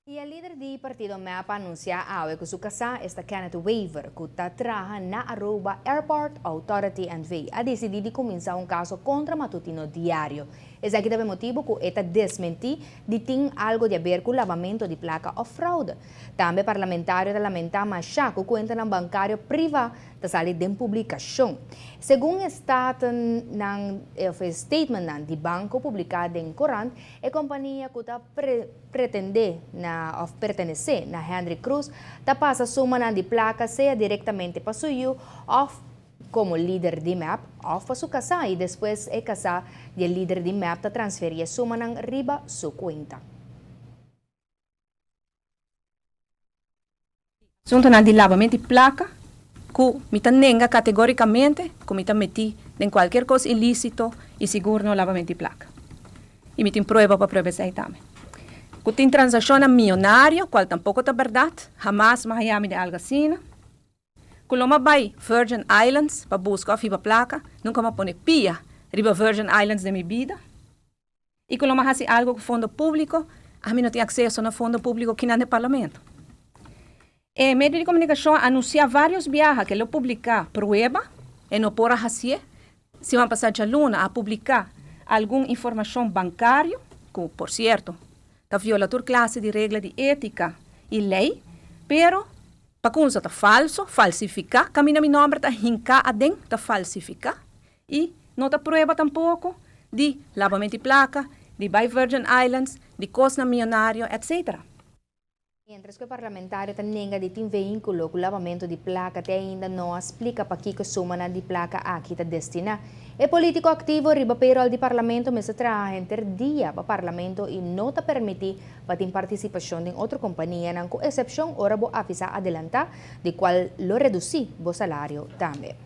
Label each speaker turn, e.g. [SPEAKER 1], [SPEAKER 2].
[SPEAKER 1] Y e lider di partido MEP a anuncia awe cu su casa, esta Kenneth Wever, cu ta traha na Aruba Airport Authority NV, a dicidi di cuminsa un caso contra Matutino Diario. Esaki ta pa motibo cu e ta desmenti di tin algo di haber cu labamento di placa of fraude. Tambe parlamentario ta lamenta masha cu cuentanan bancario priva ta sali den publicacion. Segun e statennan of e statementnan di banco publica den corant, e compania cu ta pretende na of pertenece na Hendrik Croes ta pasa sumanan di placa sea directamente pa su yiu of como lider di mep of pa su casa y despues e casa di e lider di mep ta transferi e sumanan riba su cuenta.
[SPEAKER 2] Asuntonan di labamento di placa cu mi ta nenga categoricamente cu mi ta meti den cualkier cos ilicito y sigur no labamento di placa. Y mi tin prueba pa prueba esey tambe. Cu tin transaccionnan miyonario, cual tampoco ta berdad, hamas mi a haya mi den algo asina. Cu lo mi a bay Virgin Islands pa busca of hiba placa, nunca mi a pone pia riba Virgin Islands den mi bida. Y cu lo mi a haci algo cu fondo publico, ami no tin acceso na fondo publico kinan den Parlamento. E medio di comunicacion a anuncia varios biaha cu lo publica prueba, e no por a hacié. Siman pasa djaluna a publica algun informacion bancario, cu por cierto ta viola tur clase di regla di etica y ley, pero pa cunsa ta falso, falsifica, caminda mi nomber ta hinca aden ta falsifica. Y no ta prueba tampoco di labamento di placa, di bay Virgin Islands, di cosnan miyonario, etc.
[SPEAKER 1] Mientras cu e parlamentario ta nenga di tin vehiculo cu labamento di placa te ainda no a splica pakico e sumanan di placa aki ta destina. E politico activo riba payroll di parlamento mester traha henter dia pa parlamento y no ta permiti pa tin participacion den otro companianan cu excepcion ora bo avisa adelanta di cual lo reduci bo salario tambe.